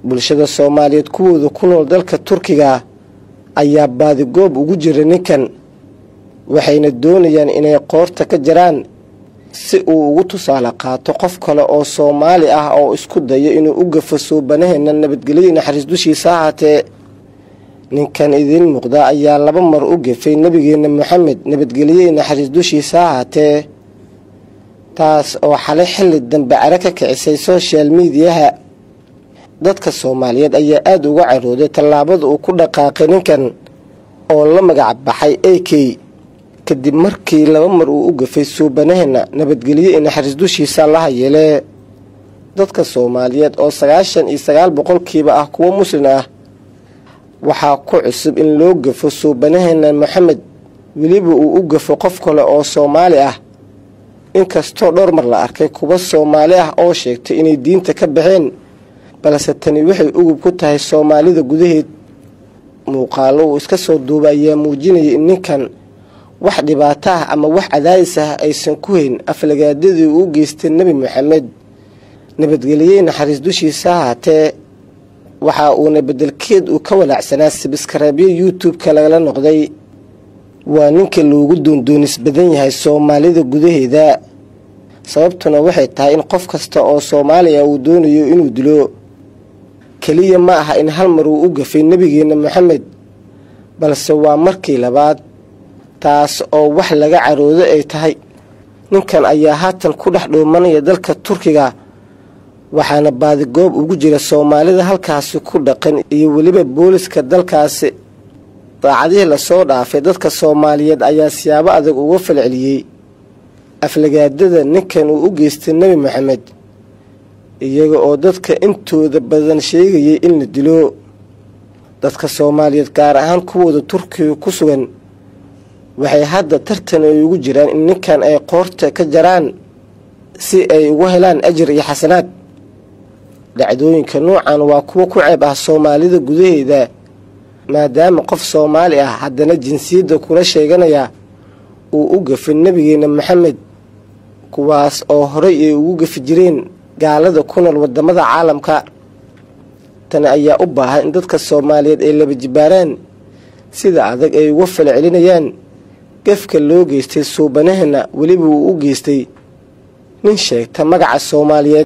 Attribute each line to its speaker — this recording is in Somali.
Speaker 1: Bulshada Soomaaliyeed kuwooda ku nool dalka Turkiga ayaa baadigoob ugu jira ninkan, waxayna doonayaan inay qoorta ka jaraan si uu ugu tusaale qaato qof kale oo Soomaali ah oo isku dayo inuu u gafo suubanaheena nabadgelyo naxariis dushiisa ahaatee. Ninkan idiin muuqda ayaa laba mar u gafay nabigeena Maxamed nabadgelyo naxariis dushiisa ahaatee, taas oo xalay xilli dambe cara ka kicisay social media-ha. Dadka Soomaaliyeed ayaa aad uga carooday tallaabada uu ku dhaqaaqay ninkan oo la magac baxay AK, kadib markii laba mar uu u gafay suubanaheena nabadgelyo naxariis dushiisa la hayeelee. Dadka Soomaaliyeed oo 99% ah kuwo muslim ah waxaa ku cusub in loo gafo suubanaheena Maxamed, weliba uu u gafo qof kale oo Soomaali ah. Inkastoo dhowr mar la arkay kuwa Soomaali ah oo sheegtay inay diinta ka baxeen, balse tani waxay ugub ku tahay Soomaalida gudaheed. Muuqaallo uu iska soo duubay ayaa muujinaya in ninkan wax dhibaato ah ama wax cadaadis ah aysan ku hayn aflagaadadii uu u geystay Nebi Maxamed nabadgelye naxariis dushiisa ahaatee. Waxa uuna beddelkeed uu ka walaacsanaa sibskareebyo YouTube-ka lagala noqday. Waa ninka loogu doondoonis badan yahay Soomaalida gudaheeda, sababtuna waxay tahay in qof kasta oo Soomaali ah uu doonayo inuu dilo. Keliya ma aha in hal mar uu u gafay nabigeena Maxamed, balse waa markii labaad, taas oo wax laga caroodo ay tahay. Ninkan ayaa haatan ku dhex dhuumanaya dalka Turkiga, waxaana baadigoob ugu jira Soomaalida halkaasi ku dhaqan iyo weliba booliska dalkaasi. Saacadihii lasoo dhaafay dadka Soomaaliyeed ayaa siyaabo adag uga falceliyey aflagaadada ninkan uu u geystay Nebi Maxamed, iyaga oo dadka intooda badan sheegayay in la dilo. Dadka Soomaaliyeed gaar ahaan kuwooda Turkiga ku sugan waxay hadda tartan ay ugu jiraan in ninkan ay qoorta ka jaraan si ay ugu helaan ajir iyo xasanaad. Dhacdooyinka noocan waa kuwo ku ceeb ah Soomaalida gudaheeda, maadaama qof Soomaali ah haddana jinsiyadda kula sheeganaya uu u gafay nabigeena Maxamed, kuwaas oo horey ay ugu gafi jireen gaalada ku nool waddamada caalamka. Tani ayaa u baahan in dadka Soomaaliyeed ay laba jibaaraan sida adag ay uga falcelinayaan gafka loo geystay suubanaheena, weliba uu u geystay nin sheegta magaca Soomaaliyeed.